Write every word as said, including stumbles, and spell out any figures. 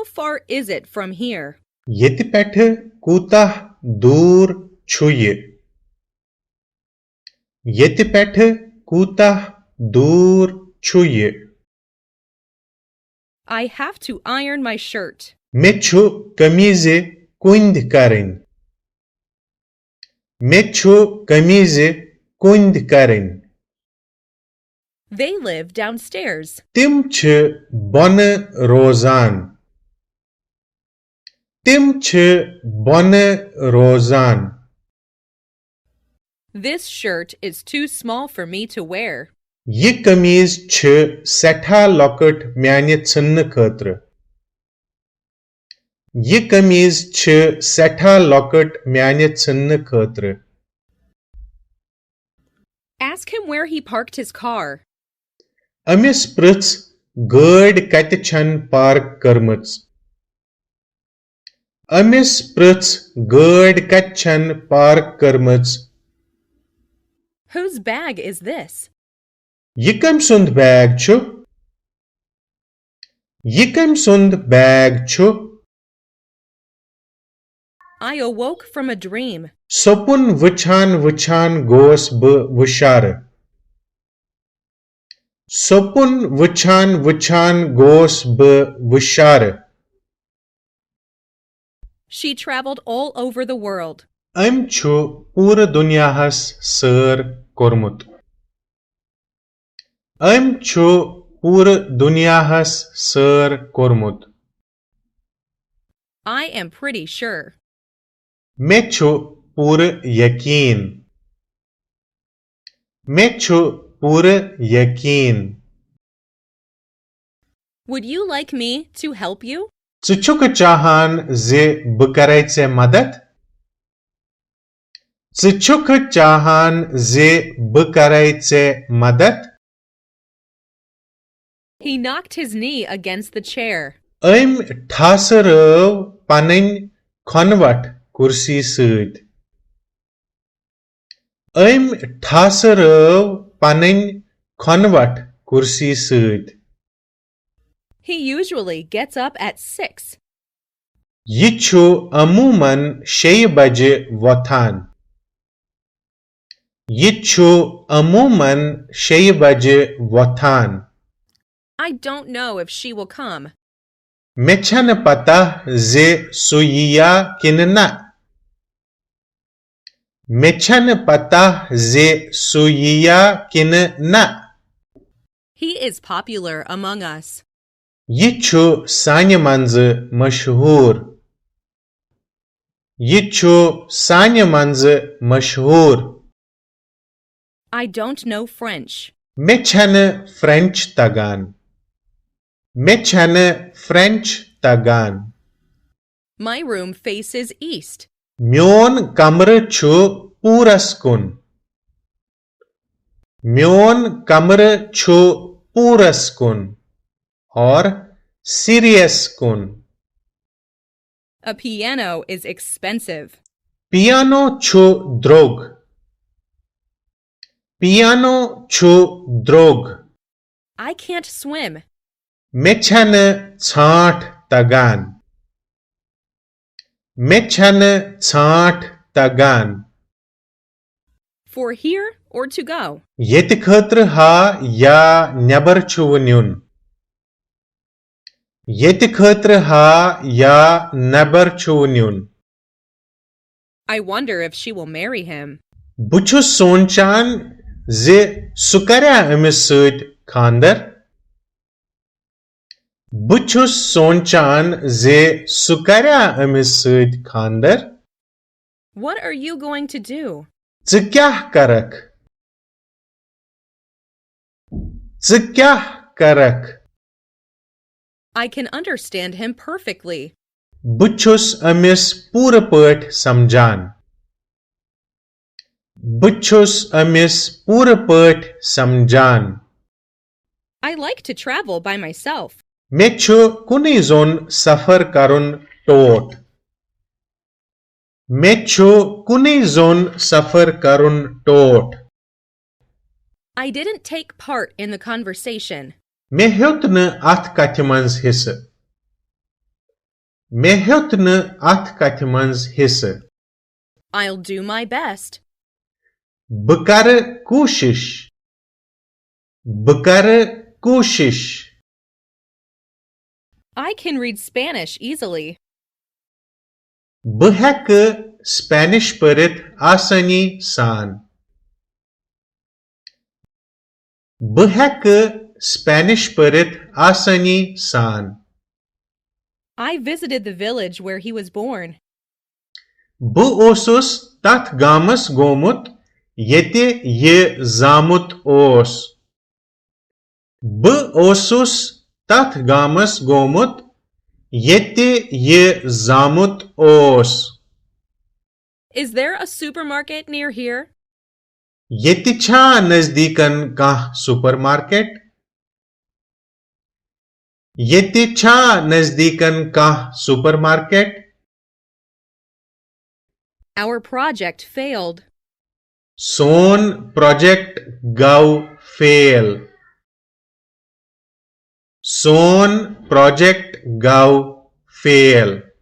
far is it from here? ییٚتہِ پٮ۪ٹھٕ کوٗتاہ دوٗر چھُ یہِ؟ ییٚتہِ پٮ۪ٹھٕ کوٗتاہ دوٗر چھُ یہِ؟ I have to iron my shirt. مےٚ چھُ قمیٖضہِ کُنٛدۍ کرٕنۍ۔ مےٚ چھُ قمیٖضہِ کُنٛدۍ کرٕنۍ۔ They live downstairs. تِم چھِ بۄنہٕ روزان۔ تِم چھِ بۄنہٕ روزان۔ This shirt is too small for me to wear. یہِ قمیٖض چھِ سٮ۪ٹھاہ لۄکٕٹ میانہِ ژھٕننہٕ خٲطرٕ۔ یہِ قمیٖض چھِ سٮ۪ٹھاہ لۄکٕٹ میانہِ ژھٕننہٕ خٲطرٕ۔ Ask him where he parked his car. أمِس پرٛژھ گٲڑۍ کتہِ چھن پارک کٔرمٕژ۔ أمِس پرٛژھ گٲڑۍ کتہِ چھن پارک کٔرمٕژ۔ Whose bag is this? یہِ کٔمۍ سُنٛد بیگ چھُ؟ یہِ کٔمۍ سُنٛد بیگ چھُ؟ I awoke from a dream. سۄپُن وٕچھان وٕچھان گوس بہٕ وُشارٕ۔ سۄپُن وٕچھان وٕچھان گوس بہٕ وُشارٕ۔ She traveled all over the world. أمۍ چھُ پوٗرٕ دُنیاہس سٲر کوٚرمُت۔ أمۍ چھُ پوٗرٕ دُنیاہس سٲر کوٚرمُت۔ I am pretty sure. مےٚ چھُ پوٗرٕ یقیٖن۔ مےٚ چھُ پوٗرٕ یقیٖن۔ Would you like me to help you? ژٕ چھُکھٕ چاہان زِ بہٕ کرے ژےٚ مدد؟ ژٕ چھُکھٕ چاہان زِ بہٕ کرے ژےٚ مدد؟ He knocked his knee against the chair. أمۍ ٹھاسہٕ رٲو پنٕنۍ کھۄنوَٹھ کُرسی سۭتۍ۔ أمۍ ٹھاسہٕ رٲو پنٕنۍ کھۄنوَٹھ کُرسی سۭتۍ۔ He usually gets up at six. یہِ چھُ عموٗمن شیٚیہِ بجہِ وۄتھان۔ یہِ چھُ عموٗمن شیٚیہِ بجہِ وۄتھان۔ I don't know if she will come. مےٚ چھنہٕ پتہ زِ سُہ یِیا کِنہٕ نہ۔ مےٚ چھنہٕ پتہ زِ سُہ یِیا کِنہٕ نہ۔ He is popular among us. یہِ چھُ سانہِ منٛزٕ مشہوٗر۔ یہِ چھُ سانہِ منٛزٕ مشہوٗر۔ I don't know French. مےٚ چھنہٕ فرینچ تگان۔ مےٚ چھنہٕ فرینچ تگان۔ My room faces east. میون کمرٕ چھُ پوٗرس کُن۔ میون کمرٕ چھُ پوٗرس کُن اور سیریس کُن۔ A piano is expensive. Piano چھُ درٛوگ۔ پیانو چھُ درٛوگ۔ I can't swim. مےٚ چھنہٕ ژھانٛٹھ تگان۔ مےٚ چھنہٕ ژھانٛٹھ تگان۔ For here or to go? ییٚتہِ خٲطرٕ ہا یا نٮ۪بر چھُوٕ نیُن؟ ییٚتہِ خٲطرٕ ہا یا نٮ۪بر چھُوٕ نیُن؟ I wonder if she will marry him. بہٕ چھُس سونچان زِ سُہ کریا أمِس سۭتۍ خانٛدر؟ بہٕ چھُس سونچان زِ سُہ کریا أمِس سۭتۍ خانٛدر؟ What are you going to do? ژٕ کیٛاہ کرکھ؟ ژٕ کیٛاہ کرکھ؟ I can understand him perfectly. بہٕ چھُس أمِس پوٗرٕ پٲٹھۍ سمجھان۔ بہٕ چھُس أمِس پوٗرٕ پٲٹھۍ سمجھان۔ I like to travel by myself. مےٚ چھُ کُنُے زوٚن سفر کرُن ٹوٹھ۔ مےٚ چھُ کُنُے زوٚن سفر کرُن ٹوٹھ۔ I didn't take part in the conversation. مےٚ ہیوٚت نہٕ اتھ کتھِ منٛز حصہٕ۔ مےٚ ہیوٚت نہٕ اتھ کتھِ منٛز حصہٕ۔ I'll do my best. بہٕ کرٕ کوٗشش۔ بہٕ کرٕ کوٗشش۔ I can read Spanish easily. بہٕ ہیٚکہٕ سپینش پٔرِتھ آسٲنی سان۔ بہٕ ہیٚکہٕ سپینش پٔرِتھ آسٲنی سان۔ I visited the village where he was born. بہٕ اوسُس تتھ گامس گوٚمُت ییٚتہِ یہِ زامُت اوس۔ بہٕ اوسُس تتھ گامس گوٚمُت ییٚتہِ یہِ زامُت اوس۔ Is there a supermarket near here? ییٚتہِ چھا نزدیٖکن کانٛہہ سپر مارکیٹ؟ ییٚتہِ چھا نزدیٖکن کانٛہہ super market? Our project failed. سون پروجیکٹ گوٚو فیل۔ سون پروجیکٹ گوٚو فیل۔